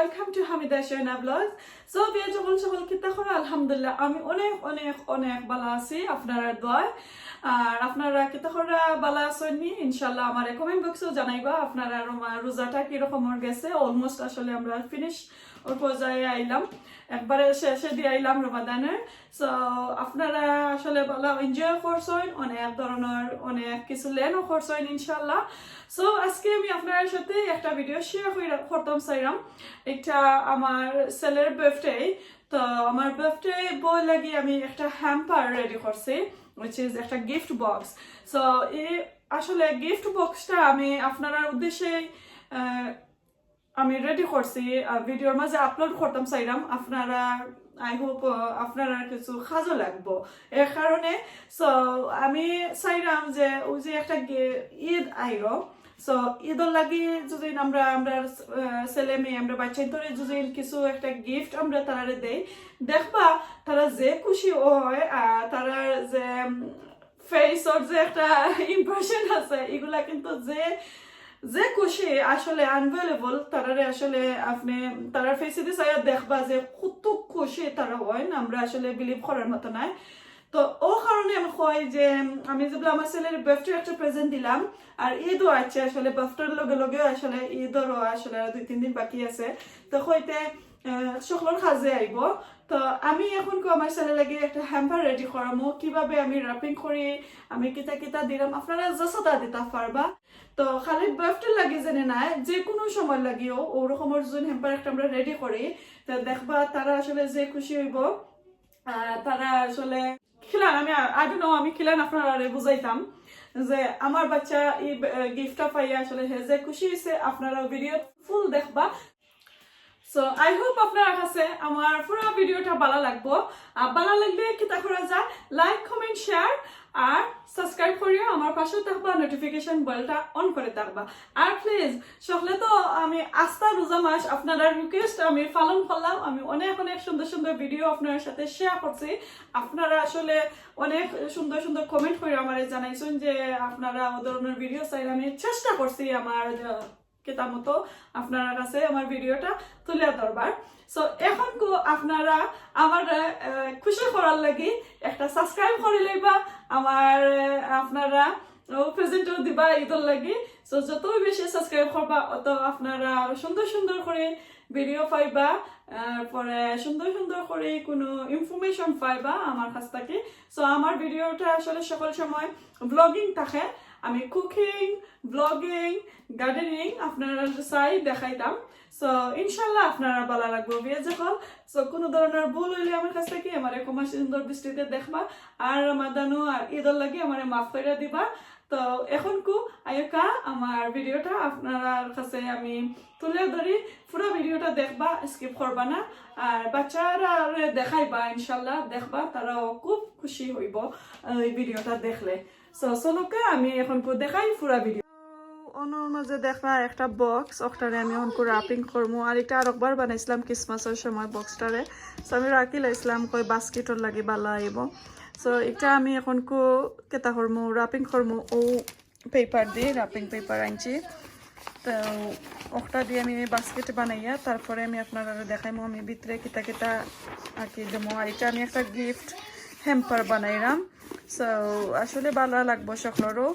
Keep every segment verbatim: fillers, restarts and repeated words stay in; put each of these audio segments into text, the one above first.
Welcome to Hamida Shaina Vlogs. So, বিয়ার সকল সকল কিতা করো? আলহামদুলিল্লাহ, আমি অনেক, অনেক, অনেক ভালা আছি আপনারার দোয়ায়। আর আপনারা কিতা করো, ভালা আছইন নি? ইনশাআল্লাহ, আমারে comment box-ও জানাইবা আপনারার রোমা-, রোজাটা কিরকমর গেছে। Almost আসলে আমরা finish ওর পর্যায়ে আইলাম, একবারে শেষে দিয়ে আইলাম রমাদানের। So, আপনারা আসলে ভালা enjoy করছইন, অনেক ধরনের অনেক কিছু learn-ও করছইন ইনশাআল্লাহ। So, আজকে আমি আপনারার সাথে একটা video share কইরা-, করতাম চাইরাম। একটা আমার ছেলের birthday, তো আমার birthday boy লাগি আমি একটা hamper ready করছি, which is একটা gift box। So, এই আসলে gift box-টা আমি আপনারার উদ্দেশ্যে, আহ, আমি ready করছি, আহ, video-র মাঝে upload করতাম চাইরাম। আপনারা, I hope, আহ, আপনারার কিছু কাজও লাগবো এর কারণে। So, আমি চাইরাম যে ওই যে একটা গে-, ঈদ আইলো, so, ঈদর লাগি যদি আমরা, আমরা, আহ, ছেলে মেয়ে, আমরা বাচ্চাইন্তরে যদি কিছু একটা gift আমরা তারারে দেই, দেখবা তারা যে খুশি হয়, আর তারার যে, উম, face-র যে একটা impression আছে, এগুলা কিন্তু যে, যে খুশি আসলে unbelievable, তারারে আসলে আপনি তারার face-এ দি চাইয়া দেখবা যে কত খুশি তারা হয়, আমরা আসলে believe করার মতো নয়। তো ও কারণে আমি কই যে, উম, আমি যেগুলো আমার ছেলের birthday একটা present দিলাম, আর ঈদও আছে আসলে, birthday-র লগে লগে আসলে ঈদেরও আসলে আর দুই তিন দিন বাকি আছে। তো কইতে, আহ, সকলর কাজে আইবো। তো আমি এখন কো আমার ছেলের লাগি একটা hamper ready করামু, কিভাবে আমি wrapping করি, আমি কিতা কিতা দিলাম, আপনারা যতটা দিতা পারবা। তো খালি birthday-র লাগি যেন নায়, যে কোনো সময় লাগিও ওরকমর যদি hamper একটা আমরা ready করি, তো দেখবা তারা আসলে যে খুশি হইবো। আহ, তারা আসলে কিলান, আমি, I don't know, আমি কিলান আপনারারে বুঝাইতাম যে আমার বাচ্চা এই, আহ, gift-টা পাইয়া আসলে হে যে খুশি হইছে, আপনারা video full দেখবা। So, I hope আপনার কাছে আমার পুরো video-টা ভালা লাগবো। আর ভালা লাগলে কিতা করা যায়, like, comment, share আর subscribe করিও, আমার পাশে থাকবা, notification bell-টা on করে থাকবা। আর please, সকলে তো আমি আস্তা রোজা মাস আপনারার request আমি পালন করলাম, আমি অনেক অনেক সুন্দর সুন্দর video আপনার সাথে share করছি। আপনারা আসলে অনেক সুন্দর সুন্দর comment করে আমারে জানাইছেন যে আপনারা ও ধরনের video চাইলে আমি চেষ্টা করছি আমার, আহ, কিতা মতো আপনার কাছে আমার video-টা তুলে ধরবার। So, এখন কো আপনারা আমার, আহ, খুশি করার লাগি একটা subscribe করে লইবা, আমার, আহ, আপনারা ও present-ও দিবা ঈদর লাগি। So, যত বেশি subscribe করবা, অত আপনারা সুন্দর সুন্দর করে video পাইবা, আর পরে সুন্দর সুন্দর করে কোনো information পাইবা আমার কাছ থেকে। So, আমার video-টা আসলে সকল সময় vlogging থাকে, আমি cooking, vlogging, gardening আপনারা চাই দেখাইতাম। So, ইনশাল্লাহ আপনারা ভালা লাগবো video যখন। So, কোনো ধরনের ভুল হইলে আমার কাছ থেকে আমারে ক্ষমা সুন্দর দৃষ্টিতে দেখবা। আর রমাদানও আর ঈদর লাগি আমারে মাফ করে দিবা। তো এখন কো আয়োকা আমার video-টা আপনার কাছে আমি তুলে ধরি, পুরো video-টা দেখবা, skip করবা না। আর বাচ্চারা দেখাইবা, ইনশাল্লাহ দেখবা, তারাও খুব খুশি হইবো এই video-টা দেখলে। So, চলুকা আমি এখন কো দেখাই পুরো video। অনর মাঝে দেখবা একটা box, ওটারে আমি এখন কো wrapping করমু। আর একটা আরেকবার বানাইছিলাম Christmas-র সময় box-টারে। So, আমি রাখি লাইছিলাম কই basket-র লাগি ভালা আইবো। So, এটা আমি এখন কো কেতা করমু, wrapping করমু ও paper দি, wrapping paper আনছি। তো ওটা দি আমি basket বানাইয়া তারপরে আমি আপনারারে দেখাইমু আমি ভিতরে কিতা কিতা আঁকি দেবো। আর এটা আমি একটা gift hamper বানাইলাম। So, আসলে ভালা লাগবো সকলরও।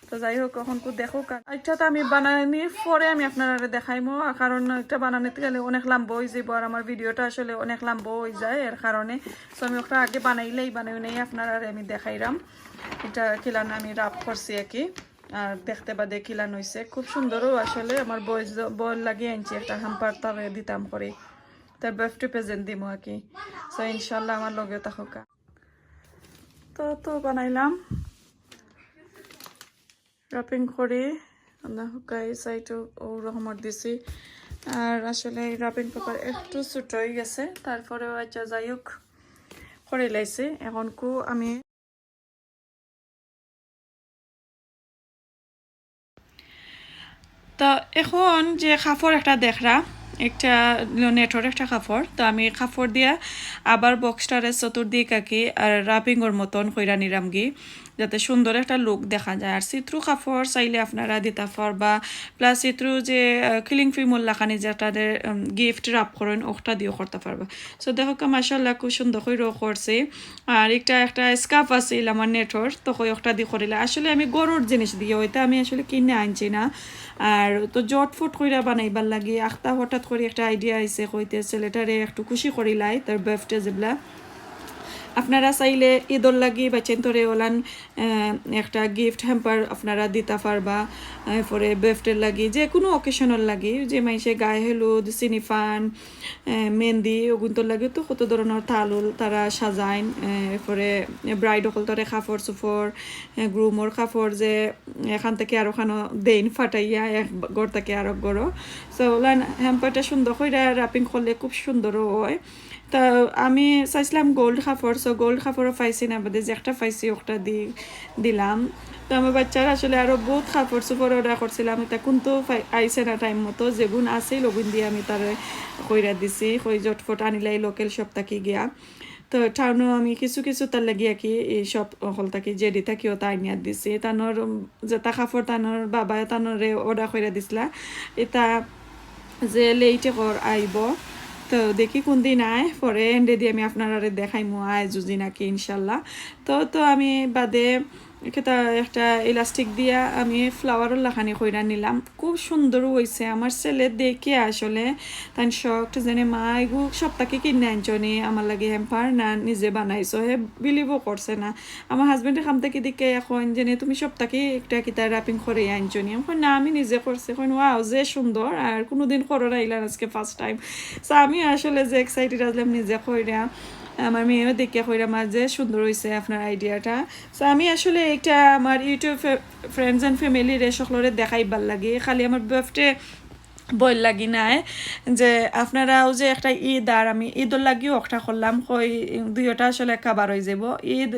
তো যাই হোক, এখন কো দেখো কা-, এটা তো আমি বানানির পরে আমি আপনারারে দেখাইমু, আর কারণ এটা বানানিতে গেলে অনেক লম্বা হয়ে যাইবো, আর আমার video-টা আসলে অনেক লম্বা হয়ে যায় এর কারণে। So, আমি ওটা আগে বানাইলেই বানাই নেই আপনারারে আমি দেখাইলাম। এটা কিলান আমি wrap করছি আর কি। আর দেখতে বাদে কিলান হইছে, খুব সুন্দরও আসলে। আমার boys, boy-র লাগি আনছি একটা hamper, তারে দিতাম করি, তার birthday present দিমু আর কি। So, ইনশাল্লাহ আমার লগে থাকুকা। তো, তো বানাইলাম, wrapping করি, আমরা হুকাই side-ও ও রকমর দিছি। আর আসলে এই wrapping paper একটু ছোট হয়ে গেছে, তারপরেও আচ্ছা যাই হোক করে লাইছি। এখন কো আমি তো এখন যে কাপড় একটা দেখরা, একটা net-র একটা কাপড়, তো আমি কাপড় দিয়া আবার box-টারে চতুর্দিক আঁকি আর wrapping-র মতন কইরা নিরামগি। যাতে সুন্দর একটা লুক দেখা যায়। আর সিথ্রু কাপড় চাইলে আপনারা দিতা পারবা, প্লাস সিথ্রু যে কিলিং ফিল্মর লাখানি যে তাদের গিফট র্যাপ করেন, ওটা দিয়েও করতে পারবা। সো দেখো কা, মাশাআল্লাহ, খুব সুন্দর করে করছে। আর একটা একটা স্কার্ফ আছিল আমার নেটর, তো কই ওটা দিয়ে করিলা। আসলে আমি গরুর জিনিস দিয়ে, ওইটা আমি আসলে কিনে আনছি না। আর তো জটফট কইরা বানাইবার লাগি আখতা হঠাৎ করে একটা আইডিয়া আইছে, কইতে ছেলেটারে একটু খুশি করিলাই, তার বার্থডে যেবলা। আপনারা চাইলে ঈদর লাগি বাচ্চাইন্তরে ওলান আহ, একটা গিফট হ্যাম্পার আপনারা দিতা পারবা। এরপরে বার্থডের লাগি, যে কোনো অকেশনর লাগি, যে মাইনষে গায়ে হলুদ, সিনিফান, আহ, মেহেন্দি, ওগুন্তর লাগি তো কত ধরনের তালুল তারা সাজাইন। আহ, এরপরে ব্রাইড অকলতরে কাপড় চোপড়, আহ, গ্রুমর কাপড়, যে এখান থেকে আরো খানো দেইন ফাটাইয়া, এক ঘর থেকে আরো ঘরো। তো ওলান হ্যাম্পারটা সুন্দর করে র্যাপিং করলে খুব সুন্দরও হয়। তা আমি চাইছিলাম গোল্ড কাপড়, সো গোল্ড কাপড়ও পাইছি না, বাদে যে একটা পাইছি ওটা দি দিলাম। তো আমার বাচ্চার আসলে আরো বহুত কাপড় চোপড় অর্ডার করছিলাম, এটা কিন্তু পাই- আইছে না টাইম মতো। যেগুন আছিল ওগুন দিয়ে আমি তারে কইরা দিছি, কই জটফট আনিলাই লোকাল শপ থাকি গিয়া। তো টাউনও আমি কিছু কিছু তার লাগি আর কি এই শপ হকল থাকি, জেডি থাকিও তা আনিয়া দিছি। তানোর উম, যেটা কাপড় তানোর বাবায় তানোরে অর্ডার কইরা দিছিলা, এটা যে লেইটে কর আইব। তো দেখি কোন দিন আয়, পরে এন্ডে দিয়ে আমি আপনারারে দেখাইমু আয় যদি নাকি ইনশাল্লাহ। তো তো আমি বাদে একটা একটা ইলাস্টিক দিয়া আমি ফ্লাওয়ারর লাখানি কইরা নিলাম। খুব সুন্দর হইছে। আমার ছেলে দেখে আসলে তাই শকড, যেনে মা এগু সব তাকে কিনে আনছো নি আমার লাগি হ্যাম্পার, না নিজে বানাইছো? হে বিলিভও করছে না। আমার হাজবেন্ডে কাম থাকি দেখে এখন যেনে তুমি সব তাকে একটা কিতা র্যাপিং করে আনছো নি? আমি কই, না, আমি নিজে করছি। কইন, ওয়াও, যে সুন্দর, আর কোনোদিন করো না ইলান, আজকে ফার্স্ট টাইম। সো আমি আসলে যে এক্সাইটেড আসলাম নিজে কইরা, আমার মেয়েও দেখে কইরা, মা, যে সুন্দর হইছে আপনার আইডিয়াটা। সো আমি আসলে এটা আমার ইউটিউব ফ্রেন্ডস অ্যান্ড ফ্যামিলিরে সকলরে দেখাইবার লাগি, খালি আমার বার্থডে বইল লাগি নাই, যে আপনারাও যে একটা ঈদ, আর আমি ঈদর লাগিও একটা করলাম, কই দুইটা আসলে কভার হয়ে যাব। Eid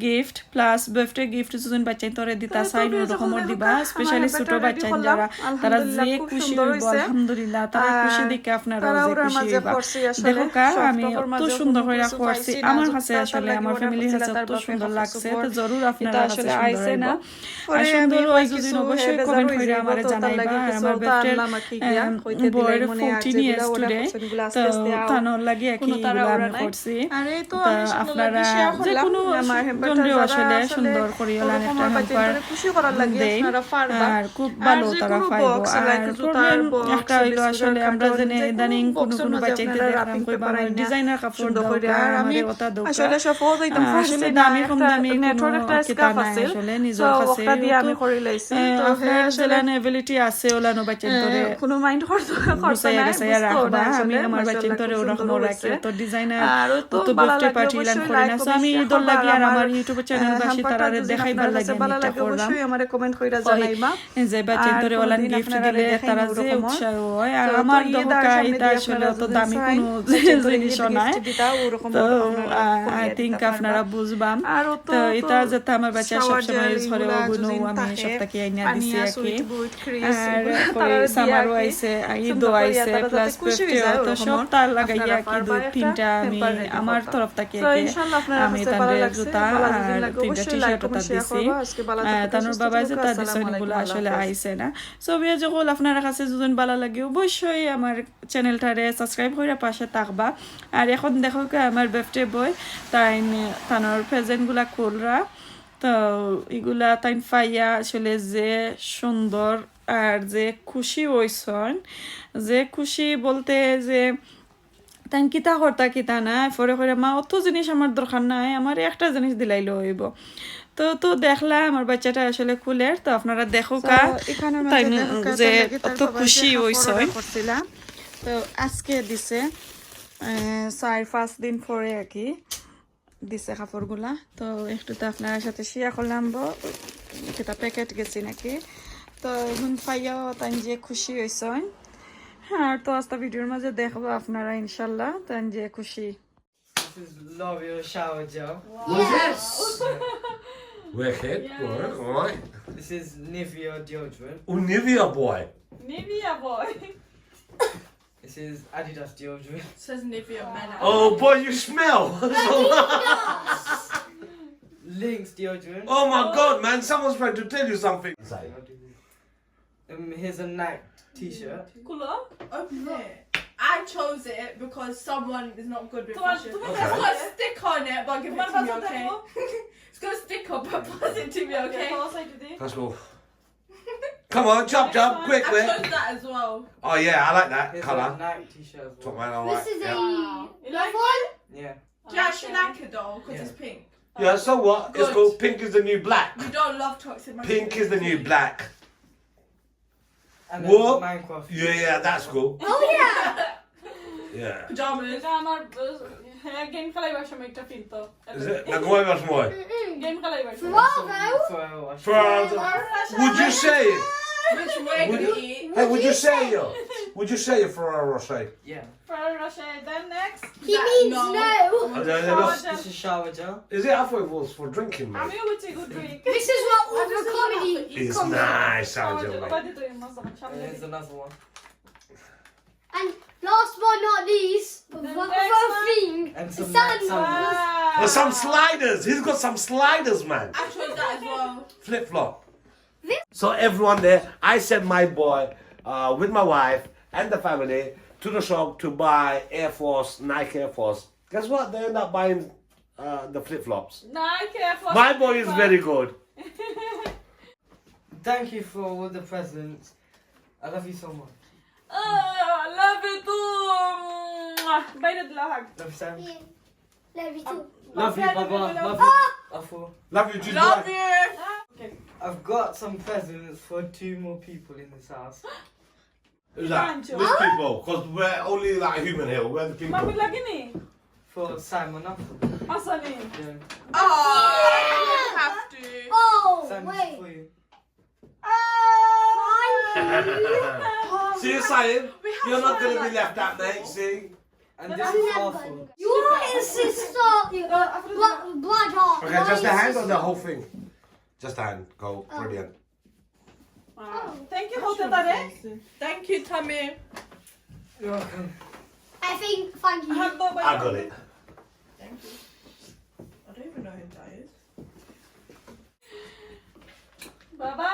gift plus birthday gift যদি বাচ্চাইন্তরে দিতা চাইন, ওরকমর দিবা। স্পেশালি ছোট বাচ্চাইন যারা, তারা যে খুশি হইব, আলহামদুলিল্লাহ, তারা খুশি দেখে আপনারাও যে খুশি হইবা। দেখো কা, আমি অত সুন্দর করে করছি, আমার কাছে আসলে আমার ফ্যামিলির কাছে অত সুন্দর লাগছে। তো জরুর আপনারা কাছে সুন্দর হইব। আর সুন্দর হয় যদি অবশ্যই কমেন্ট করে আমারে জানাইবা। আর আমার বার্থডে বইয়ের ফোরটিন ইয়ার্স টুডে, তো তানোর লাগি আর কি এগুলা আমি করছি। তা আপনারা যে কোনো জনরেও আসলে সুন্দর করি ওলান একটা হ্যাম্পার দেই, আর খুব ভালো তারা পাইব। আর প্রবলেম একটা হইলো আসলে আমরা যেনে ইদানিং কোনো কোনো বাচ্চাইতে দেখলাম কইবা আমার ডিজাইনার কাপড় দাও, আমারে ওটা দাও। আসলে দামি কম দামি কোনো কিতা নাই, আসলে নিজর কাছে আপনার যেলান অ্যাবিলিটি আছে ওলানো বাচ্চাইন্তরে কোনো মাইন্ড করতে গুছাইয়া গাছাইয়া রাখবা। আমি আমার বাচ্চাইন্তরে ওরকম রাখি, তো ডিজাইনার, তো বার্থডে পার্টি ইলান করি না। সো আমি ঈদর লাগি আর আমার ইউটিউব চ্যানেলবাসী তারারে দেখাইবার লাগি আমি এটা করলাম। যে বাচ্চাইন্তরে ওলান গিফট দিলে তারা যে উৎসাহ হয়, আর আমার দহকা এটা আসলে অত দামি কোনো জিনিসও নাই। তো আই থিংক আপনারা বুঝবা। তো এটা যেটা আমার বাচ্চা সবসময় ইউজ করে, ওগুলো আমি সব তাকে আইনা দিছি আর কি। আর ওই সামারও আইছে, ঈদও আইছে, প্লাস বার্থডেও, তো সব তার লাগাইয়া আর কি দুই তিনটা আমি আমার তরফ থাকি আর কি, আমি তানরে জুতা আর তিনটা টি শার্ট ওটা দিছি। আহ, তানোর বাবায় যেটা দিছে ওগুলো আসলে আইছে না। সো বিয়া যখন আপনার কাছে যদি ভালা লাগে, অবশ্যই আমার চ্যানেলটারে সাবস্ক্রাইব করে পাশে থাকবা। আর এখন দেখো কা আমার বার্থডে বয়, তাই তানোর প্রেজেন্টগুলা খুলরা। তো এগুলা তাইন পাইয়া আসলে যে সুন্দর আর যে খুশি হইছইন, যে খুশি বলতে যে তাইন কিতা করতা কিতা না, পরে কইরা, "মা, অত জিনিস আমার দরকার নাই, আমার একটা জিনিস দিলাইলে হইব।" তো, তো দেখলা আমার বাচ্চাটা আসলে খুলের, তো আপনারা দেখো কা, তাই যে অত খুশি হইছইন। তো আজকে দিছে, আহ, চার পাঁচ দিন পরে আর কি দিছে কাপড়গুলা। তো একটু তো আপনার সাথে শেয়ার করলাম, কিতা প্যাকেট গেছি নাকি। তো এখন পাইয়াও তাই যে খুশি হইছইন। আর তো আস্তা ভিডিওর মাঝে দেখবো আপনারা ইনশাল্লাহ, তাই যে খুশি। This is L'Oreal shower gel. What's this? Wicked. Yes. Right, right. This is Nivea deodorant. Oh, Nivea boy. Nivea boy. This is Adidas deodorant. Says Nivea man. Oh boy, you smell. Ling Deodorant. Oh my god, man, someone's trying to tell you something. Um, here's a Nike t-shirt. Cool. Open it. I chose it because someone is not good with Come on, fashion. come on, It's Okay. got a sticker on it, but give it Come to me, on, okay? It's got a sticker, but pass it to me, okay? What else I do there? Let's go. Come on, chop chop, quick, I quick. Chose that as well. Oh yeah, I like that Here's a colour. Nike t-shirt as Top well. man, I like. This is Yeah. a Wow. You like one. Yeah. Yeah, I should like it though, because Yeah. It's pink. Yeah, so what? It's Good. Called pink is the new black. We don't love toxic Pink is the new masculinity. Black. And then What? Minecraft. Yeah, yeah, that's cool. Oh yeah. Yeah. Pajamas. এটা আমার আহ, হ্যাঁ, গেম খেলাইবার সময় একটা ফিরতো। Is it? Now go over some more. Mm-mm. Game খেলাইবার সময়। Forever. For Forever. Would you say it? Which we're gonna eat. Hey, would you say it? Would you say it for a Roche? Yeah. Ferrero Rocher, then next. He means No. no. I don't know. This is shower gel. Is it? I thought it was for drinking, man. আমিও বুঝছি good drink. This is what all the comedy It's comes. Nice, খাওয়া Angel, যাবে। mate. বাদে তো এই মাছ যখন সামনে And দেখি। There's another one. And last but not least, The the next first one. thing. And The some sun. night sandals. Wow. There's some sliders. He's got some sliders, man. I chose that as well. Flip flop. So everyone there, I sent my boy uh, with my wife and the family to the shop to buy Air Force, Nike Air Force. Guess what? They end up buying uh, the flip flops. Nike Air Force. My boy is very good. Thank you for all the presents. I love you so much. Ah, love you too. বাইরে দিলা হাগ। Love Sam. Love you too. Love you, Love Baba. you, Love love you. Ah, Afu. Love you, Juju. Love you. Okay. I've got some presents for two more people in this house. Who's that? Angel. Which people? Because we're only like human here. We're the people. মামি লাগেনি? For Simon Afu. Hasani. Yeah. Oh, you have to. Oh, Simon wait. For you. Fine. See, you saying We have you're not someone gonna be like left out, mate. See. And this is Afu. You are his sister. You, uh, bla- bla- bla- Okay, just the hand or the sister. Whole thing? Just the hand. Go. Oh. Brilliant. Thank you হতে পারে। Thank you, Tommy. You're welcome. I think thank you. হাত দাও, I got it. Thank you. I don't even know who that is. বাবা।